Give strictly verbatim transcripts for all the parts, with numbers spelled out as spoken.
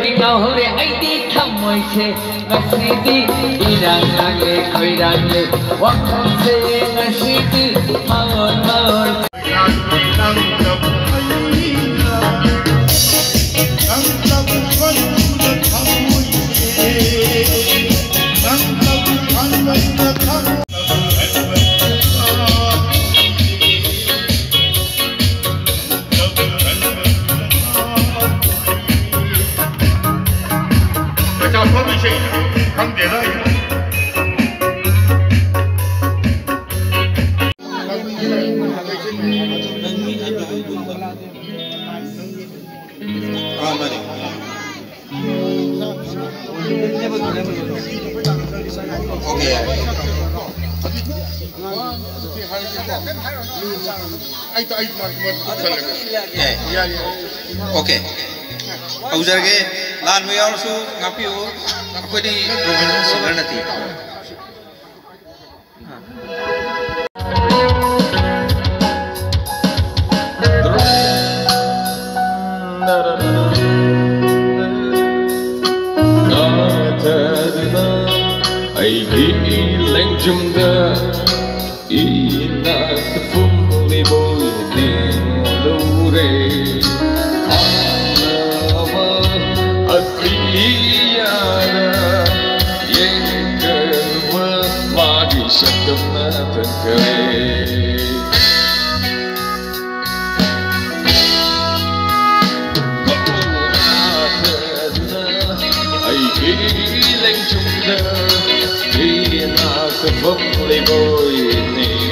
ꯉꯥꯎꯍꯧꯔꯦ ꯑꯩꯗꯤ ꯊꯃꯣꯏꯁꯦ ꯉꯁꯤꯗꯤ, ꯏꯔꯥꯡ ꯂꯥꯡꯂꯦ ꯈꯣꯏꯔꯥꯡꯂꯦ ꯋꯥꯈꯜꯁꯦ ꯉꯁꯤꯗꯤ, ꯃꯥꯑꯣꯟ ꯃꯥꯑꯣꯟ꯫ ꯄꯩꯁꯥ ꯐꯪꯉꯤꯁꯦ ꯈꯪꯗꯦꯗ ꯑꯩ꯫ ꯑꯥ, ꯃꯥꯅꯦ꯫ ꯑꯣꯀꯦ, ꯌꯥꯔꯦ꯫ ꯑꯩ, ꯑꯩ, ꯑꯦ, ꯌꯥꯔꯦ, ꯌꯥꯔꯦ꯫ ꯑꯣꯀꯦ꯫ ꯍꯧꯖꯔꯒꯦ꯫ ꯂꯥꯟꯕ ꯌꯥꯎꯔꯁꯨ ꯉꯥꯛꯄꯤꯌꯨ꯫ ꯑꯩꯈꯣꯏꯗꯤ professional singer ꯅꯠꯇꯦ꯫ ꯉꯥꯊꯗꯨꯅ ꯑꯩꯒꯤ ꯂꯦꯡꯖꯨꯝꯗ ꯏꯅꯥꯛꯇ ꯐꯝꯂꯤꯕꯣꯏ ꯅꯤꯡꯂꯨꯔꯦ꯫ ꯈꯪꯅꯕ ꯑꯇꯤꯌꯥꯗ ꯌꯦꯡꯈ꯭ꯔꯕ ꯃꯥꯒꯤ ꯁꯛꯇꯝꯅ ꯊꯟꯈ꯭ꯔꯦ꯫ ꯑꯩꯒꯤ ꯂꯦꯡꯖꯨꯝꯗ ꯏꯅꯥꯛꯇ ꯐꯝꯂꯤꯕꯣꯏ ꯅꯤꯡ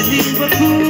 ꯅꯤꯡꯕ